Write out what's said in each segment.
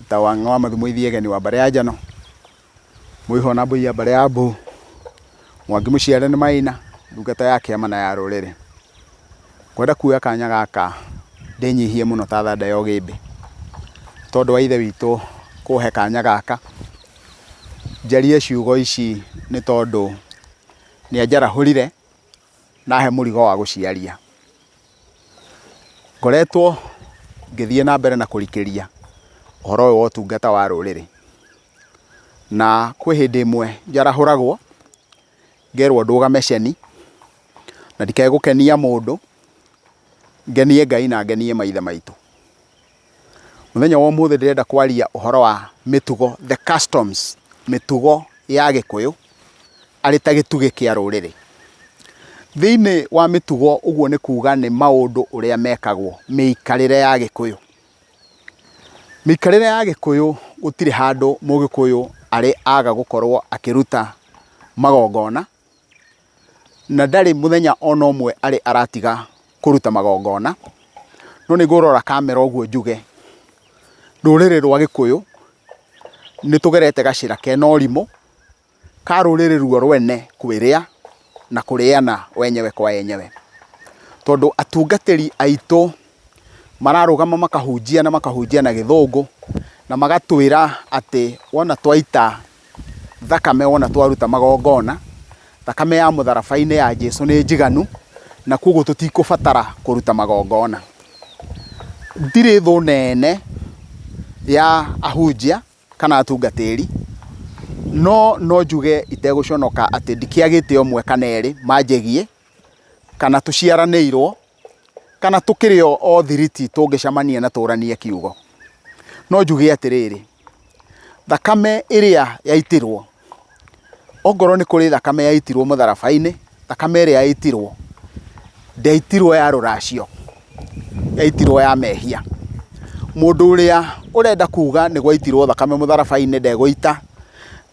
Ta Wang'a wa Mathu Mũithi Egeni wa mbarĩ ya Njano, Mũihwa na Mbũi ya mbarĩ ya Mbuu, Mwangi mũciare nĩ Maina, ndungata ya kĩama na ya rũrĩrĩ. Ngwenda kuoya kanya gaka ndĩnyihie mũno ta thanda ya ũgĩmbĩ, tondũ wa ithe witũ kũhe kanya gaka, njarie ciugo ici nĩ tondũ nĩ anjarahũrire na ahe mũrigo wa gũciaria. Ngoretwo ngĩthiĩ na mbere na kũrikĩria ũhoro ũyũ wa ũtungata wa rũrĩrĩ, na kwĩ hĩndĩ ĩmwe njarahũragwo ngerwo ndũgame ceni na ndikae gũkenia mũndũ, ngenie Ngai na ngenie maithe maitũ. Mũthenya wa ũmũthĩ ndĩrenda kwaria ũhoro wa mĩtugo, the customs, mĩtugo ya Gĩkũyũ arĩ ta gĩtugĩ kĩa rũrĩrĩ. Thĩinĩ wa mĩtugo ũguo nĩ kuga nĩ maũndũ ũrĩa mekagwo, mĩikarĩre ya Gĩkũyũ. Mĩikarĩre ya Gĩkũyũ gũtirĩ handũ Mũgĩkũyũ arĩ aga gũkorwo akĩruta magongona, na ndarĩ mũthenya ona ũmwe arĩ aratiga kũruta magongona, no nĩ ngũrora kamera ũguo njuge, rũrĩrĩ rwa Gĩkũyũ nĩ tũgerete gacĩra kena ũrimũ, ka rũrĩrĩ ruo rwene kwĩrĩa na kũrĩana wenyewe kwa enyewe. Tondũ atungatĩri aitũ mararũgama makahunjia na makahunjia na Gĩthũngũ, na magatwĩra atĩ wona twaita thakame wona twaruta magongona, thakame ya mũtharaba-inĩ ya Jesu nĩ njiganu, na koguo tũtikũbatara kũruta magongona. Ndirĩ thũ nene ya ahunjia kana atungatĩri, no no njuge itegũconoka atĩ ndikĩagĩte ũmwe kana erĩ manjĩgiĩ, kana tũciaranĩirwo, kana tũkĩrĩ o thiriti tũngĩcemania na tũranie kiugo. No njuge atĩrĩrĩ, thakame ĩrĩa yaitirwo, ongorwo nĩ kũrĩ thakame yaitirwo mũtharaba-inĩ, thakame ĩrĩa yaitirwo, ndĩaitirwo ya rũracio, yaitirwo ya mehia. Mũndũ ũrĩa ũrenda kuga nĩ gwaitirwo thakame mũtharaba-inĩ ndegũita,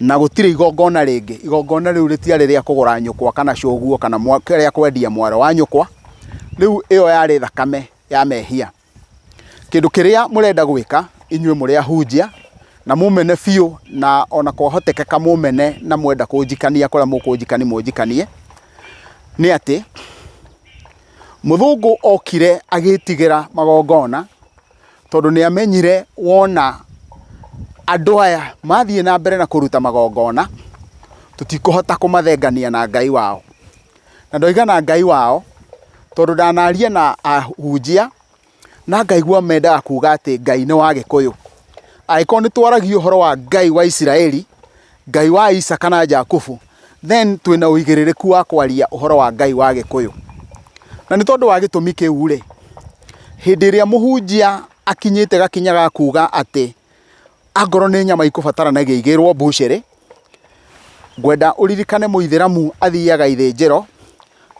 na gũtirĩ igongona rĩngĩ, igongona rĩu rĩtiarĩ rĩa kũgũra nyũkwa kana cũguo kana rĩa kwendia mwarĩ wa nyũkwa, rĩu ĩyo yarĩ thakame ya mehia. Kĩndũ kĩrĩa mũrenda gwĩka inyuĩ mũrĩ ahunjia, na mũmene biũ na ona kwahotekeka mũmene na mwenda kũnjikania kũrĩa mũkũnjikania mũnjikanie, nĩ atĩ, mũthũngũ okire agĩtigĩra magongona, tondũ nĩ amenyire wona andũ aya mathiĩ na mbere na kũruta magongona, tũtikũhota kũmathengania na Ngai wao. Na ndoiga na Ngai wao, tondũ ndanaria na ahunjia na ngaigua mendaga kuga atĩ Ngai nĩ wa Gĩkũyũ. Angĩkorwo nĩ twaragia ũhoro wa Ngai wa Isiraeli, Ngai wa Isaka na Jakubu, then twĩna ũigĩrĩrĩku wa kwaria ũhoro wa Ngai wa Gĩkũyũ. Na nĩ tondũ wa gĩtũmi kĩu rĩ, hĩndĩ ĩrĩa mũhunjia akinyĩte gakinya ga kuga atĩ angorwo nĩ nyama ikũbataranagia igĩrwo mbucĩrĩ, Ngwenda ũririkane mũithĩramu athiaga ithĩnjĩro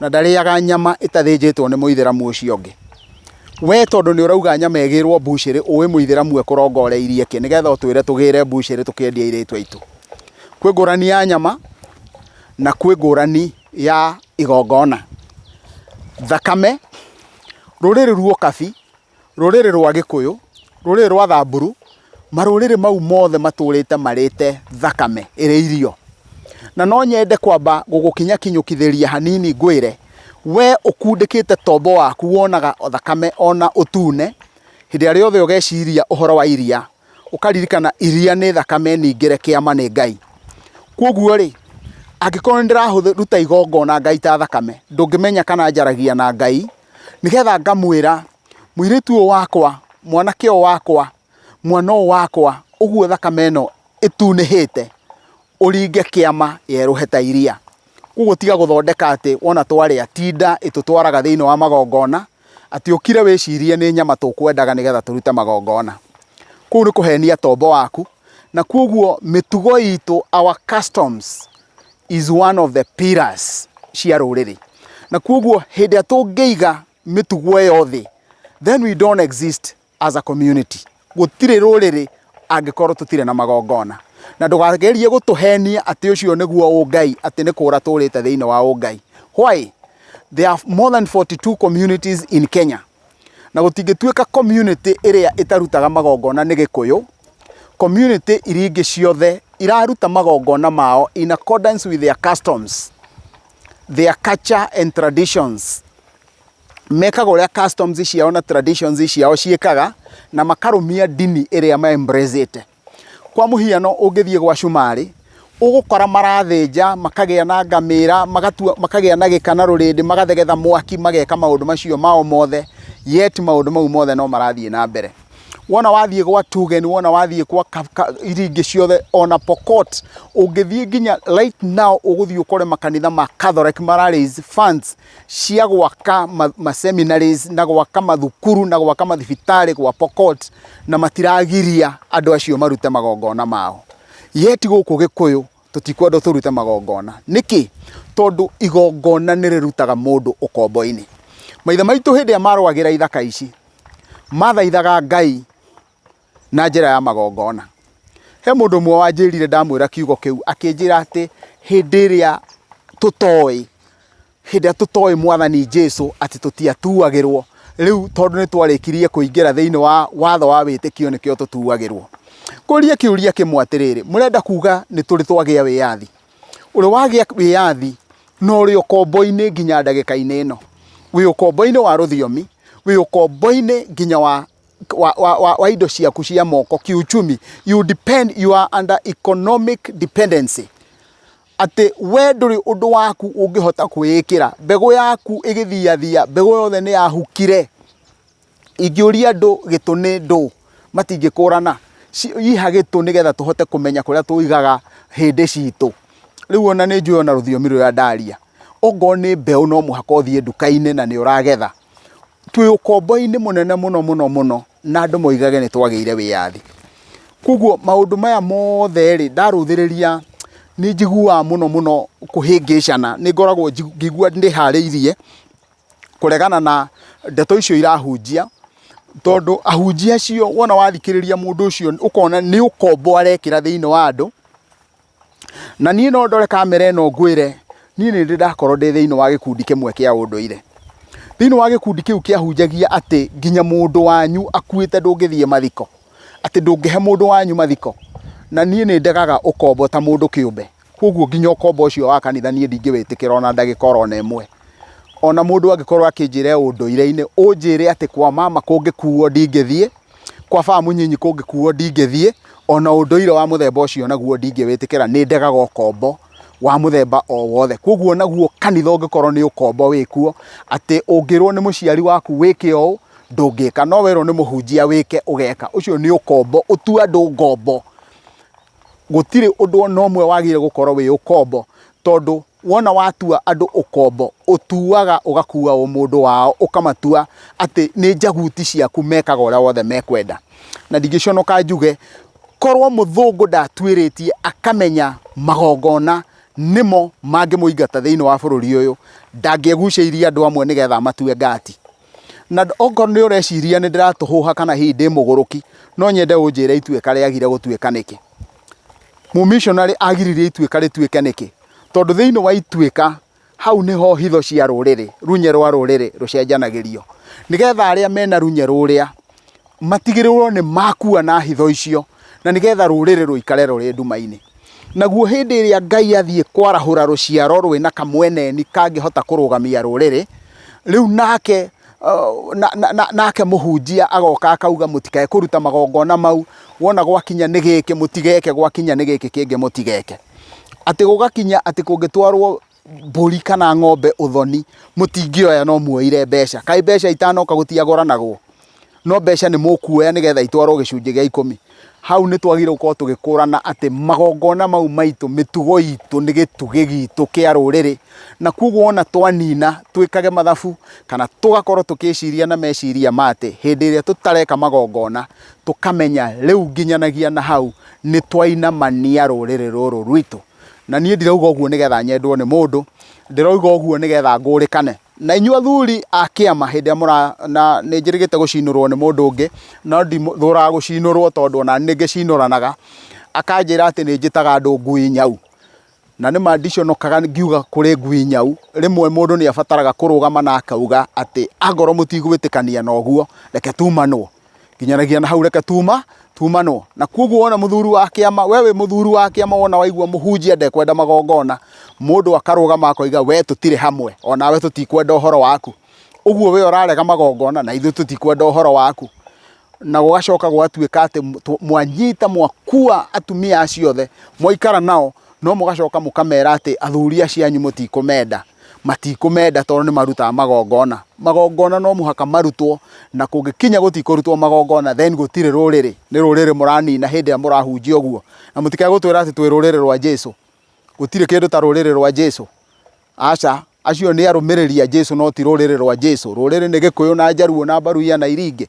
na ndarĩaga nyama ĩtathĩnjĩtwo nĩ mũithĩramu ũcio ũngĩ. We tondũ nĩ ũrauga nyama ĩgĩrwo mbucĩrĩ ũĩ mũithĩramu ekũrongoreirie kĩ nĩgetha ũtwĩre tũgĩre mbucĩrĩ tũkĩendie airĩtu aitũ. Kwĩ ngũrani ya nyama na kwĩ ngũrani ya igongona. Thakame, rũrĩrĩ ruokabi Rũrĩrĩ rwa Gĩkũyũ, rũrĩrĩ rwa Thamburu, marũrĩrĩ mau mothe matũrĩte marĩte thakame ĩrĩ irio. Na no nyende kwamba gũgũkinyakinyũkithĩria hanini ngwĩre, we ũkundĩkĩte tombo waku wonaga thakame ona ũtune, hĩndĩ ĩrĩa rĩothe ũgeciria ũhoro wa iria, ũkaririkana iria nĩ thakame ningĩre kĩama nĩ Ngai. Kwoguo rĩ, angĩkorwo nĩ ndĩraruta igongona ngaita thakame, ndũngĩmenya kana njaragia na Ngai nĩgetha ngamwĩra mũirĩtu ũyũ wakwa, mwanake ũyũ wakwa, mwana ũyũ wakwa, ũguo thakame ĩno ĩtunĩhĩte, ũringe kĩama yerũhe ta iria. Koguo tiga gũthondeka atĩ wona twarĩa tinda ĩtũtwaraga thĩinĩ wa magongona, atĩ ũkire wĩcirie nĩ nyama tũkwendaga nĩgetha tũrute magongona. Kũu nĩ kũhenia tombo waku, na koguo mĩtugo itũ, our customs is one of the pillars cia rũrĩrĩ. Na koguo hĩndĩ ĩrĩa tũngĩiga mĩtugo ĩyo thĩ, then we don't exist as a community. Gũtirĩ rũrĩrĩ angĩkorwo tũtirĩ na magongona. Na ndũkagerie gũtũhenia atĩ ũcio nĩguo ũngai, atĩ nĩ kũra tũrĩte thĩinĩ wa ũngai. Why? There are more than 42 communities in Kenya. Na gũtingĩtuĩka community ĩrĩa ĩtarutaga magongona nĩ Gĩkũyũ, Community iria ingĩ ciothe iraruta magongona mao in accordance with their customs, their culture and traditions. Mekaga ũrĩa customs ciao na traditions ciao ciĩkaga na makarũmia ndini ĩrĩa ma embrace ĩte. Kwa mũhiano ũngĩthiĩ gwa Cumarĩ, ũgũkora marathĩnja, makagĩa na ngamĩra, magatua, makagĩa na gĩka na rũrĩndĩ, magathegetha mwaki, mageka maũndũ macio mao mothe, yet maũndũ mau mothe no marathiĩ na mbere. Wona wathiĩ gwa Tugen, wona wathiĩ kwa iria ingĩ ciothe, ona Pokot, ũngĩthiĩ nginya right now ũgũthiĩ ũkore makanitha ma Catholic mara raise funds cia gwaka ma, ma seminaries na gwaka mathukuru na gwaka mathibitarĩ gwa Pokot na matiragiria andũ acio marute magongona mao. Yet gũkũ Gĩkũyũ tũtikwendwo tũrute magongona. Nĩkĩ? Tondũ igongona nĩ rĩrutaga mũndũ ũkombo-inĩ. Maithe maitũ hĩndĩ ĩrĩa marũagĩra ithaka ici, mathaithaga Ngai na njĩra ya magongona. He mũndũ ũmwe wanjĩrire ndamwĩra kiugo kĩu, akĩnjĩra atĩ hĩndĩ ĩrĩa tũtoĩ hĩndĩ ĩrĩa tũtoĩ mwathani Jesu atĩ tũtiatuagĩrwo, rĩu tondũ nĩ twarĩkirie kũingĩra thĩinĩ wa watho wa wĩtĩkio nĩkĩo tũtuagĩrwo. Kũria kĩũria kĩmwe atĩrĩrĩ, mũrenda kuga nĩ tũrĩ twagĩa wĩyathi? Ũrĩ wagĩa wĩyathi na ũrĩ ũkombo-inĩ nginya ndagĩka-inĩ ĩno. Wĩ ũkombo-inĩ wa rũthiomi, wĩ ũkombo-inĩ nginya wa wa, wa, wa, wa indo ciaku cia moko kiuchumi. You depend, you are under economic dependency. Atĩ we ndũrĩ ũndũ waku ũngĩhota kwĩĩkĩra. Mbegũ yaku ĩgĩthiathia, mbegũ yothe nĩ yahukire. Ingĩũria andũ gĩtũ nĩ ndũ, matingĩkũrana. Iha gĩtũ nĩgetha tũhote kũmenya kũrĩa tũigaga hĩndĩ citũ. Rĩu ona nĩ njũĩ ona rũthiomi rũrĩa ndaria. Ongorwo nĩ mbeũ no mũhaka ũthiĩ nduka-inĩ na nĩ ũragetha. Twĩ ũkombo-inĩ mũnene mũno mũno mũno na andũ moigage nĩ twagĩire wĩyathi. Koguo maũndũ maya mothe rĩ, ndarũthĩrĩria nĩ njiguaga mũno mũno kũhĩngĩcana, nĩ ngoragwo ngĩigua ndĩharĩirie kũregana na ndeto icio irahunjia, tondũ ahunjia acio wona wathikĩrĩria mũndũ ũcio ũkona nĩ ũkombo arekĩra thĩiniĩ wa andũ. Na niĩ no ndore kamera ĩno ngwĩre, niĩ nĩ ndĩ ndakorwo ndĩ thĩinĩ wa gĩkundi kĩmwe kĩa ũndũire. Thĩinĩ wa gĩkundi kĩu kĩahunjagia atĩ nginya mũndũ wanyu akuĩte ndũngĩthiĩ mathiko, atĩ ndũngĩhe mũndũ wanyu mathiko. Na niĩ nĩ ndegaga ũkombo ta mũndũ kĩũmbe, koguo nginya ũkombo ũcio wa kanitha niĩ ndingĩwĩtĩkĩra ona ndagĩka oro ona ĩmwe. Ona mũndũ angĩkorwo akĩnjĩra e ũndũire-inĩ, ũnjĩre atĩ kwa mama kũngĩkuo ndingĩthiĩ, kwa baba mũnyinyi kũngĩkuo ndingĩthiĩ, ona ũndũire wa mũthemba ũcio naguo ndingĩwĩtĩkĩra, nĩ ndegaga ũkombo wa mũthemba o wothe. Koguo naguo kanitha ũngĩkorwo nĩ ũkombo wĩkuo, atĩ ũngĩrwo nĩ mũciari waku wĩke ũũ, ndũngĩka, no werwo nĩ mũhunjia wĩke ũgeka, ũcio nĩ ũkombo, ũtue andũ ngombo. Gũtirĩ ũndũ ona ũmwe wagĩrĩire gũkorwo wĩ ũkombo, tondũ Wona watua andũ ũkombo, ũtuaga ũgakua ũmũndũ wao, ũkamatua atĩ nĩ njaguti ciaku mekaga ũrĩa wothe mekwenda. Na ndingĩconoka njuge, korwo mũthũngũ ndatuĩrĩtie akamenya magongona nĩmo mangĩmũingata thĩinĩ wa bũrũri ũyũ, ndangĩegucĩirie andũ amwe nĩgetha amatue ngati. Na okorwo nĩ ũreciria nĩ ndĩratũhũha kana hihi ndĩ mũgũrũki, no nyende ũnjĩre ituĩka rĩagire gũtuĩka nĩkĩ. Mũmishonarĩ agiririe ituĩka rĩtuĩke nĩkĩ? Tondũ thĩinĩ wa ituĩka, hau nĩho hitho cia rũrĩrĩ, runye rwa rũrĩrĩ rũcenjanagĩrio. Nĩgetha arĩa mena runye rũrĩa, matigĩrĩrwo nĩ makua na hitho icio, na nĩgetha rũrĩrĩ rũikare rũrĩ nduma-inĩ. Naguo hĩndĩ ĩrĩa Ngai athiĩ kwarahũra rũciaro rwĩna kamweneni kangĩhota kũrũgamia rũrĩrĩ, rĩu nake nake mũhunjia agoka akauga mũtikae kũruta magongona mau, wona gwakinya nĩ gĩkĩ mũtigeke, gwakinya nĩ gĩkĩ kĩngĩ mũtigeke. Atĩ gũgakinya atĩ kũngĩtwarwo mbũri kana ng'ombe ũthoni, mũtingĩoya no muoire mbeca. Kaĩ mbeca itanoka gũtiagũranagwo? No mbeca nĩ mũkuoya nĩgetha itwarwo gĩcunjĩ gĩa ikũmi. Hau nĩ twagĩrĩirwo gũkorwo tũgĩkũrana atĩ magongona mau maitũ, mĩtugo itũ nĩ gĩtugĩ gitũ kĩa rũrĩrĩ, na koguo wona twanina twĩkage mathabu kana tũgakorwo tũgĩciria na meciria ma atĩ hĩndĩ ĩrĩa tũtareka magongona, tũkamenya rĩu nginyanagia na hau nĩ twainamania rũrĩrĩ rũrũ rwitũ. Na niĩ ndirauga ũguo nĩgetha nyendwo nĩ mũndũ, ndĩrauga ũguo nĩgetha ngũrĩkane. Na inyuĩ athuri a kĩama hĩndĩ ĩrĩa mũra, na nĩ njĩrĩgĩte gũcinũrwo nĩ mũndũ ũngĩ, no ndithũraga gũcinũrwo tondũ ona niĩ ngĩcinũranaga, akanjĩra atĩ nĩ njĩtaga andũ ngui nyau. Na nĩ ma ndiconokaga ngiuga kũrĩ ngui nyau, rĩmwe mũndũ nĩ abataraga kũrũgama na akauga atĩ angorwo mũtigwĩtĩkania na ũguo, reke tumanwo. Nginyanagia na hau reke tuma Tumanwo. Na kwoguo wona mũthuri wa kĩama, we wĩ mũthuri wa kĩama wona waigua mũhunjia ndekwenda magongona, mũndũ akarũgama akoiga we tũtirĩ hamwe, onawe tũtikwenda ũhoro waku. Ũguo we ũrarega magongona na ithuĩ tũtikwenda ũhoro waku. Na gũgacoka gũgatuĩka atĩ mwanyita mwakua atumia acio othe, mwaikara nao, no mũgacoka mũkamera atĩ athuri acio anyu mũtikũmenda. Matikũmenda tondũ nĩ marutaga magongona. Magongona no mũhaka marutwo, na kũngĩkinya gũtikũrutwo magongona then gũtirĩ rũrĩrĩ, nĩ rũrĩrĩ mũranina hĩndĩ ĩrĩa mũrahunjia ũguo. Na mũtikae gũtwĩra atĩ twĩ rũrĩrĩ rwa Jesu. Gũtirĩ kĩndũ ta rũrĩrĩ rwa Jesu. Aca, acio nĩ arũmĩrĩri a Jesu no ti rũrĩrĩ rwa Jesu. Rũrĩrĩ nĩ Gĩkũyũ na Njaruo na Mbaruya na Iringĩ.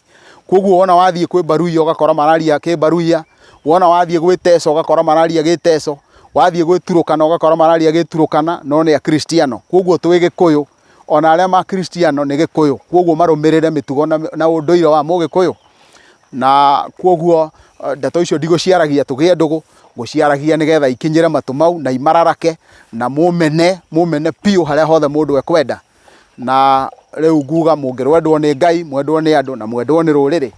Koguo wona wathiĩ kwĩ Mbaruya ũgakora mararia Kĩmbaruya, wona wathiĩ gwĩ Teso ũgakora mararia Gĩteso, wathiĩ gwĩ Turukana ũgakora mararia Gĩturukana, no nĩ Akristiano. Koguo twĩ Gĩkũyũ, ona arĩa ma Kristiano nĩ Gĩkũyũ, koguo marũmĩrĩre mĩtugo na ũndũire wa Mũgĩkũyũ. Na koguo ndeto icio ndigũciaragia tũgĩe ndũgũ, ngũciaragia nĩgetha ikinyĩre matũ mau na imararake na mũmene, mũmene biũ harĩa hothe mũndũ ekwenda. Na rĩu nguga mũngĩrwendwo nĩ Ngai, mwendwo nĩ andũ na mwendwo nĩ rũrĩrĩ.